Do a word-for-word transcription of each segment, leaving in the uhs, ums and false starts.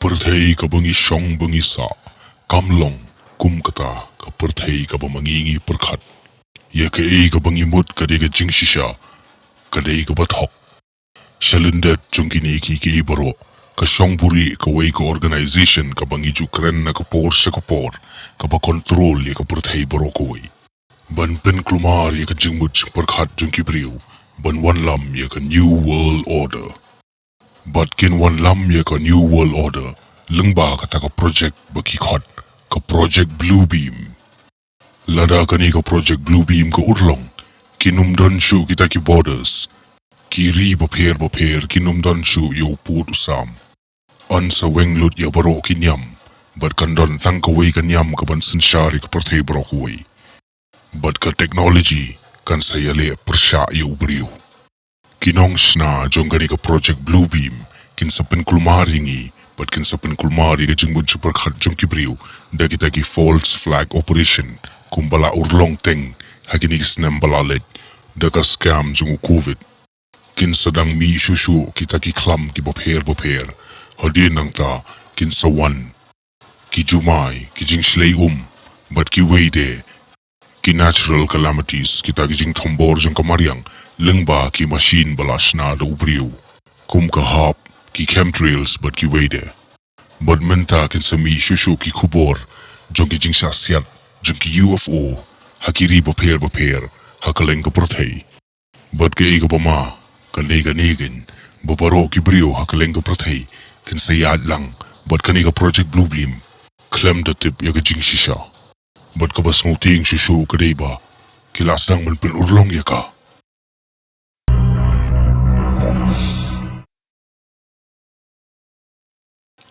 pyrthei kaba ngi shong ba ngi sah kam long kum kata ka pyrthei kaba ma ngi ngi pyrkhat. Ïa kaei kaba ngi mut ka dei ka jingshisha, ka dei kaba thok. Sha lyndet jong kine kiei kiei baroh, ka shong buhrieh kawei ka organization kaba ngi ju kren na ka por sha ka por, kaba control ïa ka pyrthei baroh kawei, ban pynkulmar ïa ka jingmut jingpyrkhat jong ki briew ban wanlam ïa ka New World Order. Bad kin wanlam ïa ka New World Order lyngba kata ka project ba ki khot ka Project Bluebeam. Lada kane ka Project Bluebeam ka urlong, kin ym don shuh kita ki borders. Ki ri bapher bapher kin ym don shuh ïa u pud u sam. Yn sa weng lut ïa baroh ki niam, bad kan don tang kawei ka niam kaban synshar ïa ka pyrthei baroh kawei. Bad ka technology kan sa ïaleh pyrshah ïa u briew. Ki nongshna jong kane ka Project Bluebeam kin sa pynkulmar ïa ngi, bad kin sa pynkulmar ïa ka jingmut jingpyrkhat jong ki briew da kita ki false flag operation, kumba la urlong teng ha kine ki snem ba la leit, da ka scam jong u Covid. Kin sa dang mih shuh shuh kita ki khlam kiba pher bapher. Hadien nangta kin sa wan ki jumai, ki jingshlei um, bad kiwei de ki natural calamities, kita ki jingthombor jong ka mariang lyngba ki machine ba la shna da u briew, kum ka hap, ki chemtrails bad kiwei de. Bad mynta kin sa mih shuh shuh ki khubor jong ki jingshah siat jong ki U F O ha ki ri bapher bapher ha kylleng ka pyrthei. Bad kaei kaba ma, kane kane kein ba baroh ki briew ha kylleng ka pyrthei kin sa ïaid lang bad kane ka Project Bluebeam khlem da tip ïa ka jingshisha. Bad kaba sngewtieng shuh shuh ka dei ba ki la sdang ban pynurlong ïa ka.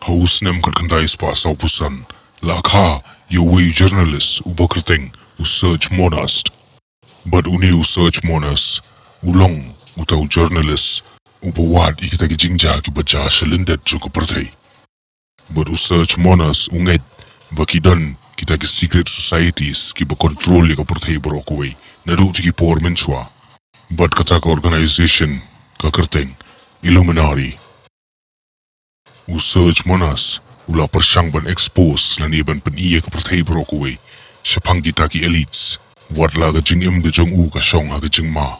Ha u snem khatkhyndai spah sawphew san, la kha ïa uwei u journalist uba kyrteng u Serge Monast. Bad une u Serge Monast u long uta u journalist uba wad ïa kita ki jingjia kiba jia sha lyndet jong ka pyrthei. Bad u Serge Monast u ngeit ba ki don kita ki secret societies kiba control ïa ka pyrthei baroh kawei naduh ki por mynshuwa. Bad kata ka organization ka kyrteng Illuminati. U Serge Monast u la pyrshang ban expose lane ban pyni ïa ka pyrthei baroh kawei shaphang kita ki elites, wat la ka jingim ka jong u ka shong ha ka jingma.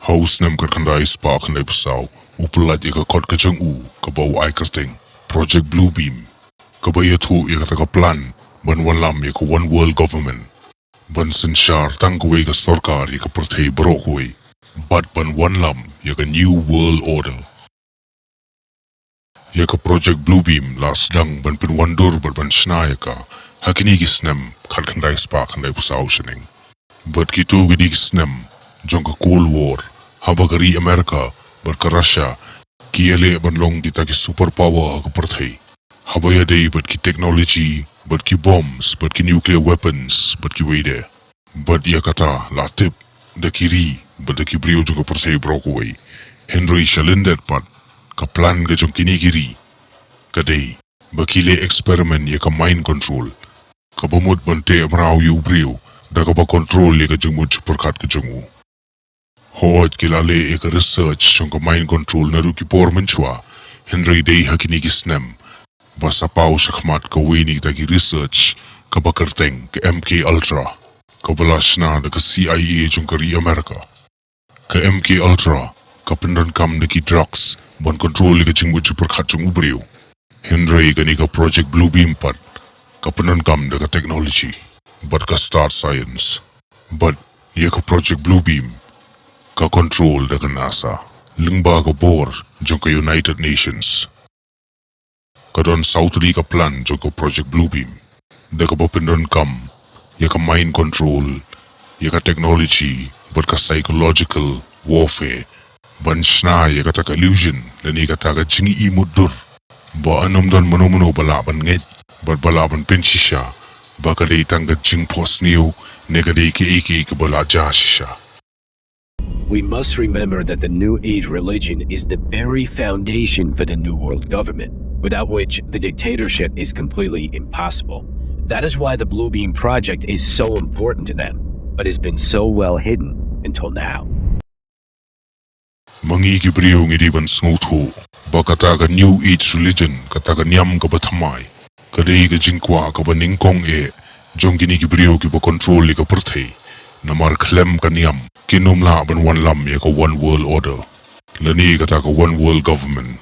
Ha u snem khatkhyndai spah khyndaiphew saw, u pyllait ïa ka kot ka jong u kaba u ai kyrteng Project Bluebeam, kaba ïathuh ïa kata ka plan ban wanlam ïa ka One World Government, ban synshar tang kawei ka sorkar ïa ka pyrthei baroh kawei, bad ban wanlam ïa ka New World Order. Ïa ka Project Bluebeam la sdang ban pynwandur bad ban shna ïa ka ha kine ki snem khatkhyndai spah khyndaiphew saw shaneng. Bad kito ki dei ki snem jong ka Cold War, haba ka ri America bad ka Russia ki ïaleh ban long kita ki superpower ha ka pyrthei, haba ïadei bad ki technology, bad ki bombs, bad ki nuclear weapons, bad kiwei de. Bad ïa kata la tip da ki ri bad da ki briew jong ka pyrthei baroh kawei. Hynrei sha lyndet pat, ka plan ka jong kine ki ri ka dei ba ki leh experiment ïa ka mind control, kaba mut ban teh mraw ïa u briew da kaba control ïa ka jingmut jingpyrkhat ka jong u. Hooid, ki la leh ïa ka research jong ka mind control naduh ki por mynshuwa, hynrei dei ha kine ki snem ba sa paw shakhmat kawei na kita ki research kaba kyrteng ka M K Ultra, kaba la shna da ka C I A jong ka ri America. Ka M K Ultra ka pyndonkam da ki drugs ban control ïa ka jingmut jingpyrkhat jong u briew. Hynrei kane ka Project Bluebeam pat ka pyndonkam da ka technology bad ka star science. Bad ïa ka Project Bluebeam ka control da ka NASA lyngba ka bor jong ka United Nations. Ka don saw tylli ka plan jong ka Project Bluebeam, da kaba pyndonkam ïa ka mind control, ïa ka technology bad ka psychological warfare, ban shna ïa kata ka illusion lane kata ka jingïohi mutdur, ba ym don mano mano ba lah ban ngeit bad ba lah ban pynshisha ba ka dei tang ka jingphohsniew ne ka dei kaei kaei kaba la jia shisha. We must remember that the New Age religion is the very foundation for the New World Government, without which the dictatorship is completely impossible. That is why the Blue Beam Project is so important to them, but has been so well hidden until now. Ma ngi ki briew ngi dei ban sngewthuh ba kata ka New Age religion, kata ka niam kaba thymmai, ka dei ka jingkwah kaba nyngkong eh jong kine ki briew kiba control ïa ka pyrthei. Namar khlem ka niam kin ym lah ban wanlam ïa ka one world order, lane kata ka one world government.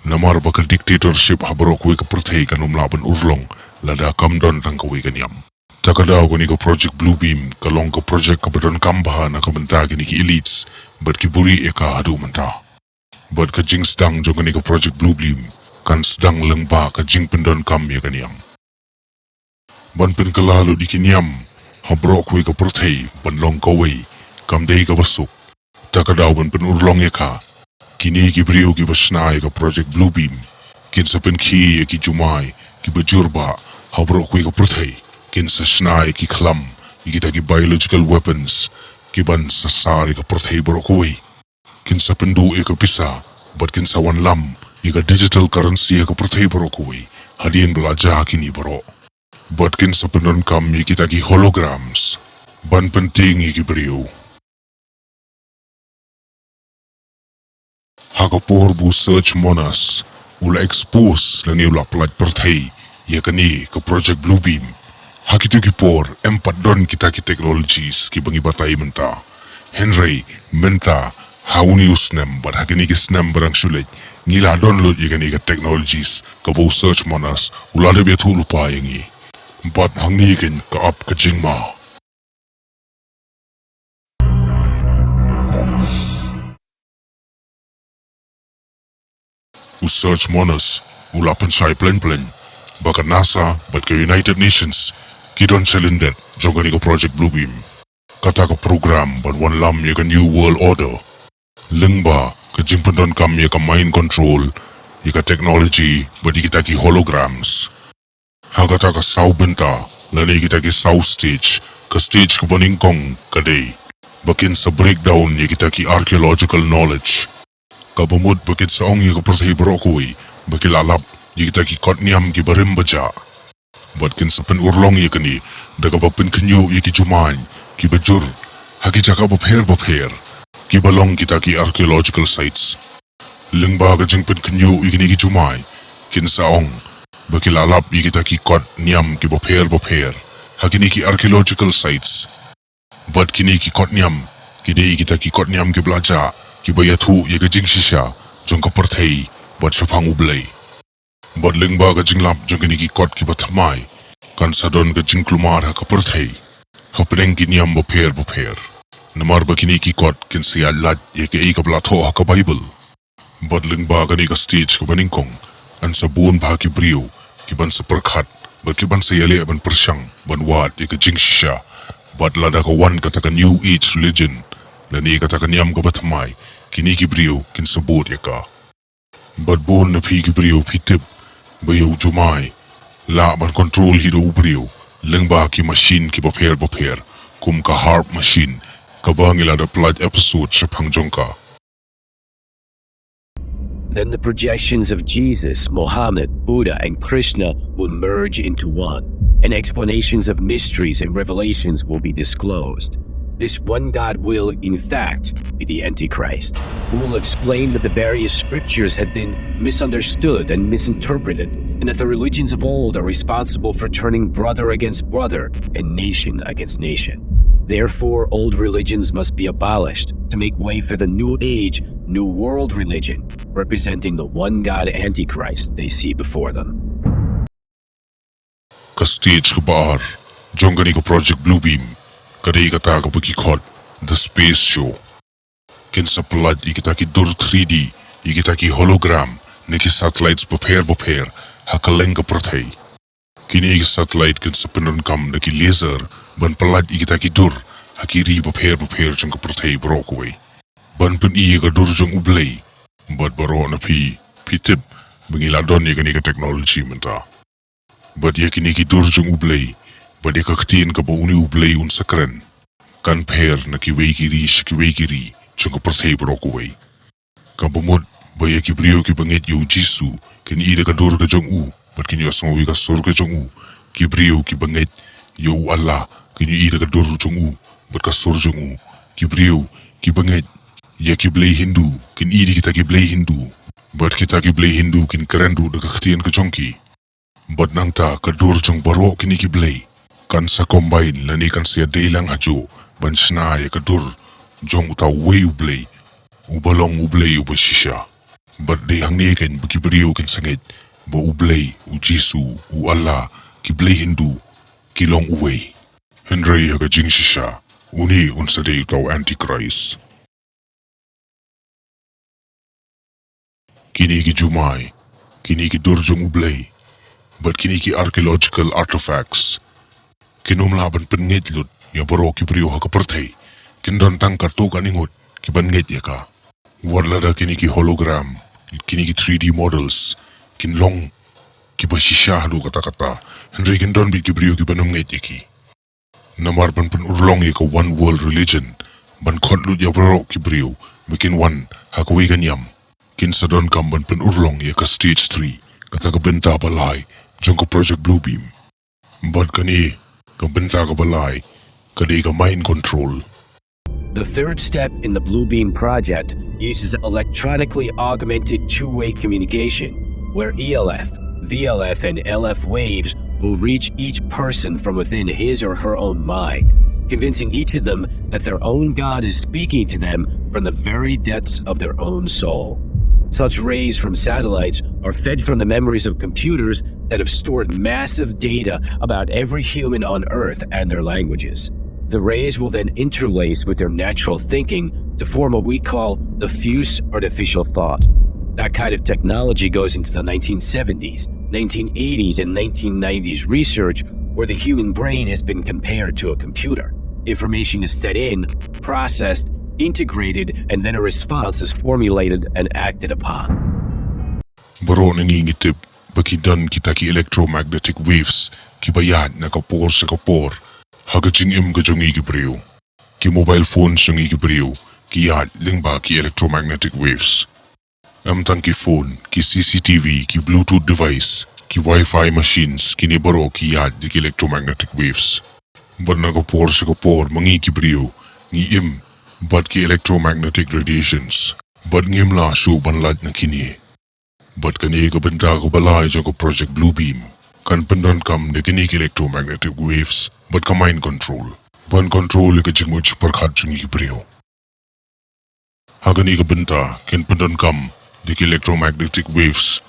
Namar ba ka dictatorship ha baroh kawei ka pyrthei kan ym lah ban urlong lada kam don tang kawei ka niam. Ta ka daw kane ka Project Bluebeam ka long ka project kaba donkam bha na ka bynta kine ki elites bad ki buhrieh ïa ka haduh mynta. Bad ka jingsdang jong kane ka Project Bluebeam kan sdang lyngba ka jingpyndonkam ïa ka niam. Ban pynkylla lut ïa ki niam ha baroh kawei ka pyrthei ban long kawei kam dei kaba suk. Ta ka daw ban pynurlong ïa ka, kine ki briew kiba shna ïa ka Project Bluebeam kin sa pynkhie ïa ki jumai kiba jur bha ha baroh kawei ka pyrthei. Kin sa shna ïa ki khlam, ïa kita ki biological weapons, ki ban sa sar ïa ka pyrthei baroh kawei. Kin sa pynduh ïa ka pisa bad kin sa wanlam ïa ka digital currency ha ka pyrthei baroh kawei hadien ba la jia kine baroh. Bad kin sa pyndonkam ïa kita ki holograms ban pyntieng ïa ki briew. Ha ka por ba u Serge Monness u la expose lane u la pyllait pyrthei ïa kane ka Project Bluebeam, ha kito ki por em pat don kita ki technologies kiba ngi batai mynta. Hynrei mynta, ha une u snem bad ha kine ki snem ba dang shu leit, ngi la don lut ïa kane ka technologies kaba u Serge Monness u la dep ïathuh lypa ïa ngi. Bad hangne keiñ ka ap ka jingma. U Serge Monness u la pynshai plein plein ba ka NASA bad ka United Nations ki don sha lyndet jong kane ka Project Bluebeam, kata ka program ban wanlam ïa ka New World Order, lyngba ka jingpyndonkam ïa ka mind control, ïa ka technology bad ïa kita ki holograms. Ha kata ka saw bynta lane kita ki saw stage, ka stage kaba nyngkong ka dei ba kin sa breakdown ïa kita ki archaeological knowledge. Kaba mut ba kin sa ong ïa ka pyrthei baroh kawei ba ki la lap ïa kita ki kot niam kiba rim ba jah. Bad kin sa pynurlong ïa kane da kaba pynkhynñiuh ïa ki jumai kiba jur ha ki jaka bapher bapher, kiba long kita ki archaeological sites. Lyngba ka jingpynkhynñiuh ïa kine ki jumai, kin sa ong ba ki la lap ïa kita ki kot niam kiba pher bapher ha kine ki archaeological sites. Bad kine ki kot niam ki dei kita ki kot niam kiba la jah, kiba ïathuh ïa ka jingshisha jong ka pyrthei bad shaphang U Blei. Bad lyngba ka jinglap jong kine ki kot kiba thymmai, kan sa don ka jingkulmar ha ka pyrthei hapdeng ki niam bapher bapher. Namar ba kine ki kot kin sa ïaid lait ïa kaei kaba la thoh ha ka Baibl. Bad lyngba kane ka stage kaba nyngkong, yn sa bun bha ki briew kiban sa pyrkhat bad kiban sa ïaleh ban pyrshang ban wad ïa ka jingshisha. Bad lada ka wan kata ka New Age religion lane kata ka niam kaba thymmai, kine ki briew kin sa bud ïa ka. Bad bun na phi ki briew phi tip ba ïa u jumai lah ban control hi da u briew lyngba ki machine kiba pher bapher, kum ka HAARP machine, kaba ngi la da pyllait episode shaphang jong ka. Then the projections of Jesus, Mohammed, Buddha, and Krishna will merge into one, and explanations of mysteries and revelations will be disclosed. This one God will, in fact, be the Antichrist, who will explain that the various scriptures had been misunderstood and misinterpreted, and that the religions of old are responsible for turning brother against brother and nation against nation. Therefore, old religions must be abolished to make way for the new age, new world religion, representing the one God Antichrist they see before them. Ka stage kaba ar jong kane ka Project Bluebeam ka dei kata kaba ki khot The Space Show. Kin sa pyllait ïa kita ki dur three D, ïa kita ki hologram na ki satellites bapher bapher ha kylleng ka pyrthei. Kine ki satellite kin sa pyndonkam da ki laser ban pyllait ïa kita ki dur ha ki ri bapher bapher jong ka pyrthei baroh kawei, ban pyni ïa ka dur jong U Blei. Bad baroh na phi phi tip ba ngi la don ïa kane ka technology mynta. Bad ïa kine ki dur jong U Blei bad ïa ka ktien kaba une U Blei un sa kren kan pher na kiwei ki ri sha kiwei ki ri jong ka pyrthei baroh kawei. Kaba mut ba ïa ki briew kiba ngeit ïa U Jisu kin ïohi da ka dur ka jong u, bad kin ïohsngew ïa ka sur ka jong u. Ki briew kiba ngeit ïa U Allah kin ïohi da ka dur jong u bad ka sur jong u. Ki briew kiba ngeit ïa ki blei Hindu kin ïeit ïa kita ki blei Hindu. Bad kita ki blei Hindu kin kren ruh da ka ktien ka jong ki. Bad nangta ka dur jong baroh kine ki blei kan sa combine lane kan sa ïadei lang hajuh ban shna ïa ka dur jong uta uwei u blei, uba long u blei uba shisha. Bad dei hangne keiñ ba ki briew kin sa ngeit ba u Blei, u Jisu, u Allah, ki blei Hindu ki long uwei. Hynrei ha ka jingshisha une un sa dei uta u Antichrist. Kine ki jumai, kine ki dur jong u Blei, bad kine ki archaeological artifacts kin ym lah ban pynngeit lut ïa baroh ki briew ha ka pyrthei. Kin don tang katto katne ngut kiban ngeit ïa ka. Wat lada kine ki hologram, kine ki three D models kin long kiba shisha haduh katta katta, hynrei kin don beit ki briew kiban ym ngeit ïa ki. Namar ban pynurlong ïa ka one world religion, ban khot lut ïa baroh ki briew ba kin wan ha kawei ka niam, kin sa donkam ban pynurlong ïa ka stage three, kata ka bynta ba lai jong ka Project Bluebeam. Bad kane ka bynta kaba lai ka dei ka mind control. The third step in the Bluebeam project uses electronically augmented two-way communication, where E L F, V L F, and L F waves will reach each person from within his or her own mind, convincing each of them that their own God is speaking to them from the very depths of their own soul. Such rays from satellites are fed from the memories of computers that have stored massive data about every human on Earth and their languages. The rays will then interlace with their natural thinking to form what we call diffuse artificial thought. That kind of technology goes into the nineteen seventies, nineteen eighties, and nineteen nineties research where the human brain has been compared to a computer. Information is fed in, processed, integrated, and then a response is formulated and acted upon. Baroh na ngi ngi tip ba ki don kita ki electromagnetic waves kiba ïaid na ka por sha ka por ha ka jingim ka jong ngi ki briew. Ki mobile phones jong ngi ki briew ki ïaid lyngba ki electromagnetic waves. Em tang ki phone, ki C C T V, ki Bluetooth device, ki Wi-Fi machines, kine baroh ki ïaid da ki electromagnetic waves. Bad na ka por sha ka por ma ngi ki briew ngi im bad ki electromagnetic radiations, bad ngim lah shuh ban lait na kine. Bad kane ka bynta kaba lai jong ka Project Bluebeam kan pyndonkam da kine ki electromagnetic waves bad ka mind control ban control ïa ka jingmut jingpyrkhat jong ngi ki briew. Ha kane ka bynta kin pyndonkam da ki electromagnetic waves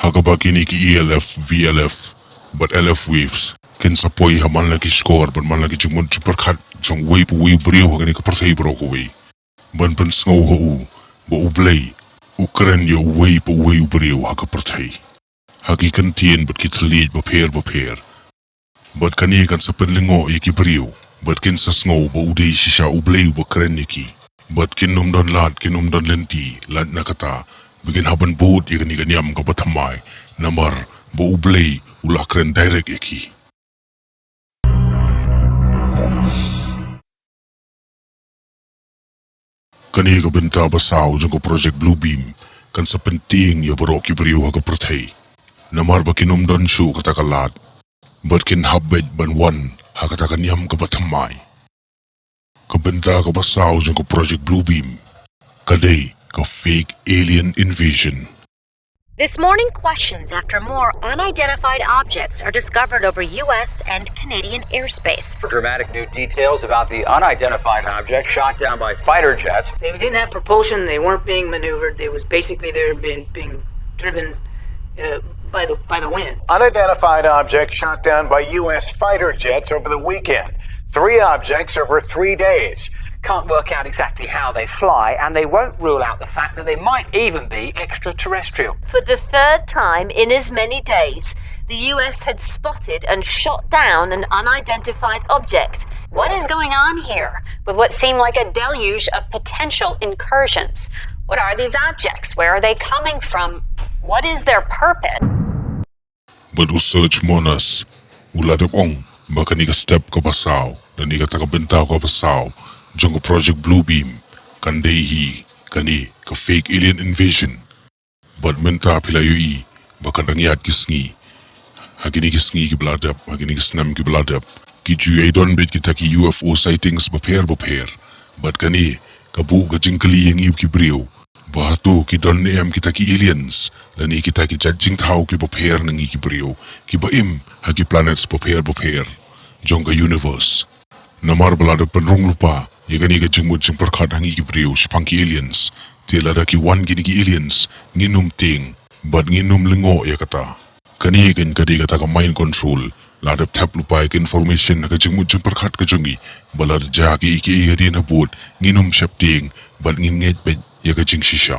ha kaba kine ki E L F, V L F bad L F waves kin sa poi ha man la ki shkor bad man la ki jingmut jingpyrkhat jong uwei pa uwei u briew ha kane ka pyrthei baroh kawei, ban pynsngew ha u ba u Blei u kren ïa uwei pa uwei u briew ha ka pyrthei ha ki kyntien bad ki thylliej bapher bapher. Bad kane kan sa pynlyngngoh ïa ki briew bad kin sa sngew ba u dei shisha u Blei uba kren ïa ki. Bad kin ym don lad, kin ym don lynti lait na kata ba kin hap ban bud ïa kane ka niam kaba thymmai, namar ba u Blei u la kren direct ïa ki. Kane ka bynta ba saw jong ka Project Bluebeam kan sa pyntieng ïa baroh ki briew ha ka pyrthei, namar ba kin ym don shuh kata ka lad bad kin hap beit ban wan ha kata ka niam kaba thymmai. Ka bynta kaba saw jong ka Project Bluebeam ka dei ka fake alien invasion. This morning, questions after more unidentified objects are discovered over U S and Canadian airspace. Dramatic new details about the unidentified object shot down by fighter jets. They didn't have propulsion, they weren't being maneuvered, they was basically they were being, being driven uh, by the by the wind. Unidentified object shot down by U S fighter jets over the weekend. Three objects over three days. Can't work out exactly how they fly, and they won't rule out the fact that they might even be extraterrestrial. For the third time in as many days, the U S had spotted and shot down an unidentified object. What is going on here with what seem like a deluge of potential incursions? What are these objects? Where are they coming from? What is their purpose? Bad u Serge Moniz u la dep ong ba kane ka step kaba saw, kane kata ka bynta kaba saw jong ka Project Bluebeam kan dei hi kane ka fake alien invasion. Bad mynta phi la ïohi ba ka dang ïaid ki sngi, ha kine ki sngi kiba la dep, ha kine ki snem kiba la dep, ki ju ïai don beit kita ki U F O sightings bapher bapher. Bad kane ka buh ka jingkylli ïa ngi ki briew ba hato ki don ne em kita ki aliens, lane kita ki jait jingthaw kiba pher na ngi ki briew, kiba im ha ki planets bapher bapher jong ka universe. Namar ba lada pynrung lypa ïa kane ka jingmut jingpyrkhat ha ngi ki briew shaphang ki aliens, te lada ki wan kine ki aliens, ngin ym tieng bad ngin ym lyngngoh ïa kata. Kane kan ka dei kata ka mind control. Lada thep lypa ïa ka information ha ka jingmut jingpyrkhat ka jong ngi, ba lada jia kiei kiei hadien habud, ngin ym sheptieng bad ngin ngeit beit ïa ka jingshisha.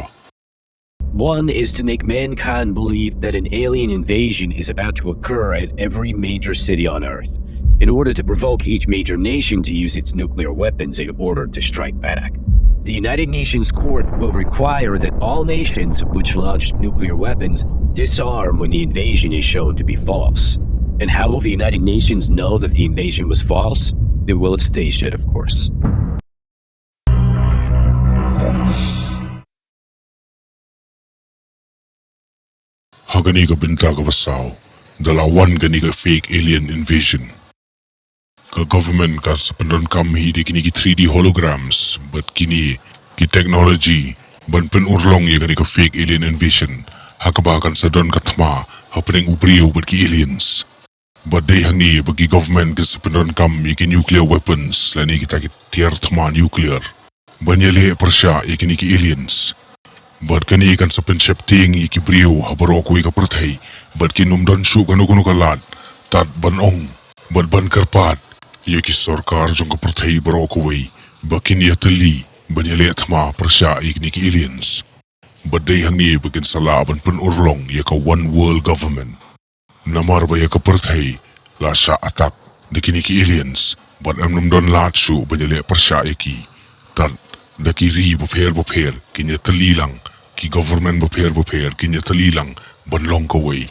One is to make mankind believe that an alien invasion is about to occur at every major city on Earth, in order to provoke each major nation to use its nuclear weapons in order to strike back. The United Nations Court will require that all nations which launch nuclear weapons disarm when the invasion is shown to be false. And how will the United Nations know that the invasion was false? They will have staged it, of course. Ha kane ka bynta kaba saw, da la wan kane ka fake alien invasion, ka government kan sa pyndonkam hi da kine ki three D holograms bad kine ki technology ban pynurlong ïa kane ka fake alien invasion, ha kaba kan sa don ka thma hapdeng u briew bad ki aliens. Bad dei hangne ba ki government kin sa pyndonkam ïa ki nuclear weapons lane kita ki tiar thma nuclear ban ïaleh pyrshah ïa kine ki aliens. Bad kane kan sa pynsheptieng ïa ki briew ha baroh kawei ka pyrthei, bad kin ym don shuh kano kano ka lad tad ban ong bad ban kyrpad ïa ki sorkar jong ka pyrthei baroh kawei ba kin ïatylli ban ïaleh thma pyrshah ïa kine ki aliens. Bad dei hangne ba kin sa lah ban pynurlong ïa ka one world government. Namar ba ïa ka pyrthei la shah attack da kine ki aliens, bad ym don lad shuh ban ïaleh pyrshah ïa ki. Tad da ki ri bapher bapher kin ïatylli lang, ki government bapher bapher kin ïatylli lang ban long kawei.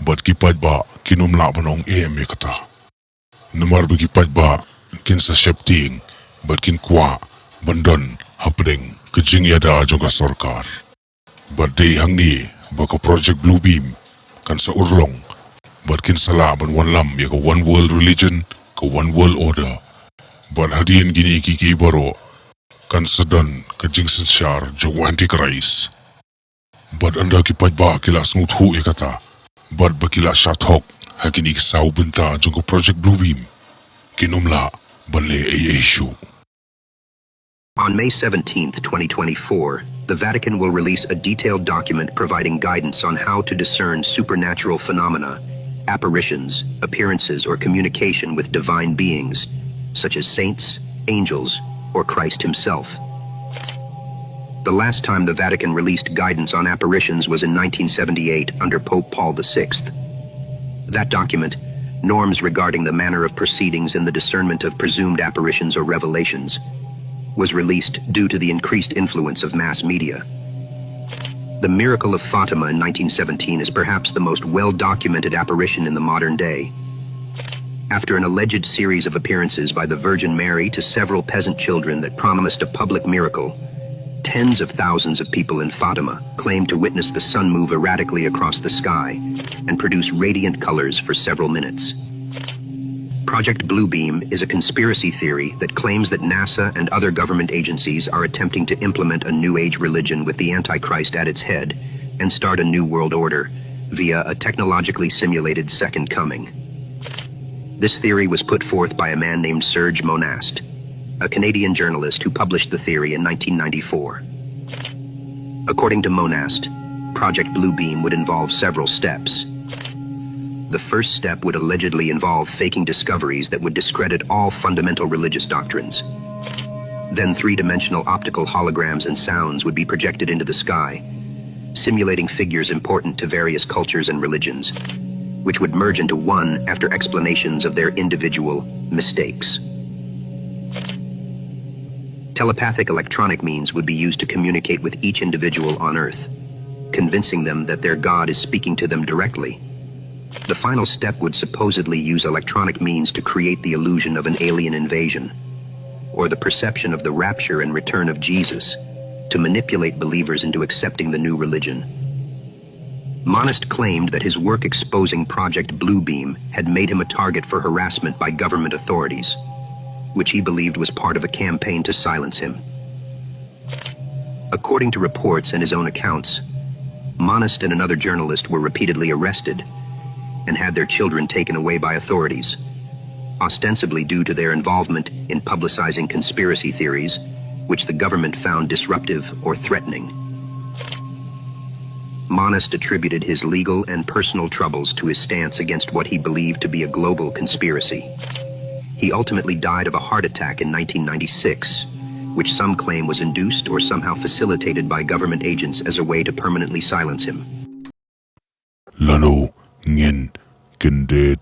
Bad ki paidbah kin ym lah ban ong em ïa kata. Namar ba ki paidbah kin sa sheptieng bad kin kwah ban don hapdeng ka jingïada jong ka sorkar. Bad dei hangne ba ka Project Bluebeam kan sa urlong, bad kin sa lah ban wanlam ïa ka one world religion, ka one world order. Bad hadien kine kiei kiei baroh kan sa don ka jingsynshar jong u Antichrist. Bad ynda ki paidbah ki la sngewthuh ïa kata, bad ba ki la shah thok ha kine ki saw bynta jong ka Project Bluebeam, kin ym lah ban leh ei ei shuh. On May seventeenth, twenty twenty-four, the Vatican will release a detailed document providing guidance on how to discern supernatural phenomena, apparitions, appearances, or communication with divine beings, such as saints, angels, or Christ himself. The last time the Vatican released guidance on apparitions was in nineteen seventy-eight under Pope Paul the sixth. That document, Norms Regarding the Manner of Proceedings in the Discernment of Presumed Apparitions or Revelations, was released due to the increased influence of mass media. The miracle of Fatima in nineteen seventeen is perhaps the most well-documented apparition in the modern day. After an alleged series of appearances by the Virgin Mary to several peasant children that promised a public miracle, tens of thousands of people in Fatima claimed to witness the sun move erratically across the sky and produce radiant colors for several minutes. Project Bluebeam is a conspiracy theory that claims that NASA and other government agencies are attempting to implement a New Age religion with the Antichrist at its head and start a new world order via a technologically simulated second coming. This theory was put forth by a man named Serge Monast, a Canadian journalist who published the theory in nineteen ninety-four. According to Monast, Project Bluebeam would involve several steps. The first step would allegedly involve faking discoveries that would discredit all fundamental religious doctrines. Then three-dimensional optical holograms and sounds would be projected into the sky, simulating figures important to various cultures and religions, which would merge into one after explanations of their individual mistakes. Telepathic electronic means would be used to communicate with each individual on Earth, convincing them that their God is speaking to them directly. The final step would supposedly use electronic means to create the illusion of an alien invasion, or the perception of the rapture and return of Jesus, to manipulate believers into accepting the new religion. Monast claimed that his work exposing Project Bluebeam had made him a target for harassment by government authorities, which he believed was part of a campaign to silence him. According to reports and his own accounts, Monist and another journalist were repeatedly arrested and had their children taken away by authorities, ostensibly due to their involvement in publicizing conspiracy theories, which the government found disruptive or threatening. Monist attributed his legal and personal troubles to his stance against what he believed to be a global conspiracy. He ultimately died of a heart attack in nineteen ninety-six, which some claim was induced or somehow facilitated by government agents as a way to permanently silence him. Lano ngin kyndit.